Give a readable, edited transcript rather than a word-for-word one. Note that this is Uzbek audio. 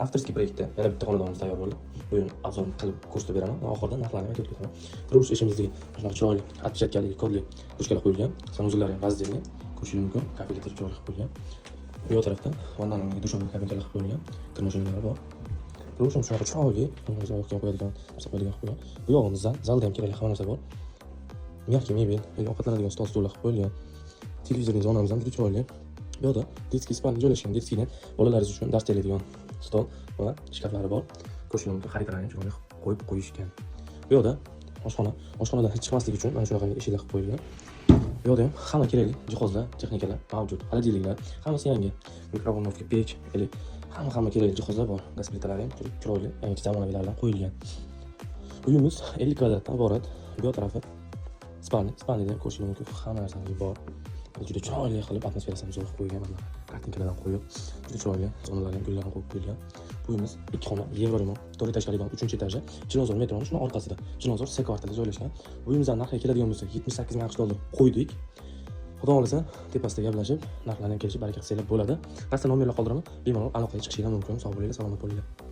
Авторский proyektda yana bitta xonadonimiz tayyor bo'ldi. Bugun обзор qilib ko'rsatib beraman va oxirida narxlarni aytib o'tib ketaman. Kirish eshigimizdagi shunaqa chiroyli отпечатка li, kodli ruchkalar qo'yilgan. Санузел lari ham раздельный. Ko'rishingiz mumkin. Kafelga chiroyli qilib qo'yilgan. Bu yoq tarafda vannani o'rniga душевой kabinkalar qilib qo'yilgan. Kir mashinalari bor. Kirish shunaqa chiroyli, oyoq kiyim qo'yadigan narsa qo'yadigan qilib qo'ygan. Bu yog'imiz zal, zalda ham kerakli hamma narsa bor. Мягкий mebel, ovqatlanadigan stol, stullar qilib qo'yilgan. Televizorli zonamiz ham juda chiroyli. Bu yoqda детский спальня joylashgan. Детский ni bolalaringiz uchun dars tayyorlaydigan stol va shkaflari bor. Ko'rishingiz mumkin, xaritalarni ham chiroyli qilib qo'yib qo'yishgan. Bu yoqda oshxona. Oshxonadan hid chiqmasligi uchun mana shunaqa eshiklar qilib qo'yilgan. Bu yoqda ham hamma kerakli jihozlar, texnikalar mavjud. Холодильник lar hammasi yangi. Микроволновка pech, или hamma kerakli jihozlar bor. Gaz plitalari ham juda chiroyli, yangi zamonaviylardan qo'yilgan. Uyimiz 50 kvadratdan iborat. Bu yoq tarafi спальня. Спальня da ham ko'rishingiz mumkin, hamma narsamiz bor. Juda chiroyli qilib, atmosferasini zo'r qilib qo'ygan, mana kartinkalardan qo'yib, juda chiroyli zonalarni ham gullarni qo'yib qo'yilgan. Bu uyimiz ikki xona, евроремонт, to'rt этажка li dom, uchinchi etaji, Chilonzor metroni shuni orqasida, Chilonzor C kvartalida joylashgan. Bu uyimizdan narxiga keladigan bo'lsak, 78 ming AQSh dollar qo'ydik. Xudo xohlasa, tepasida gaplashib, narxlarni ham kelishib, baraka qilsanglar bo'ladi. Pastda nomerlar qoldiraman, bemalol aloqaga chiqishinglar mumkin. Sog' bo'linglar, salomat bo'linglar.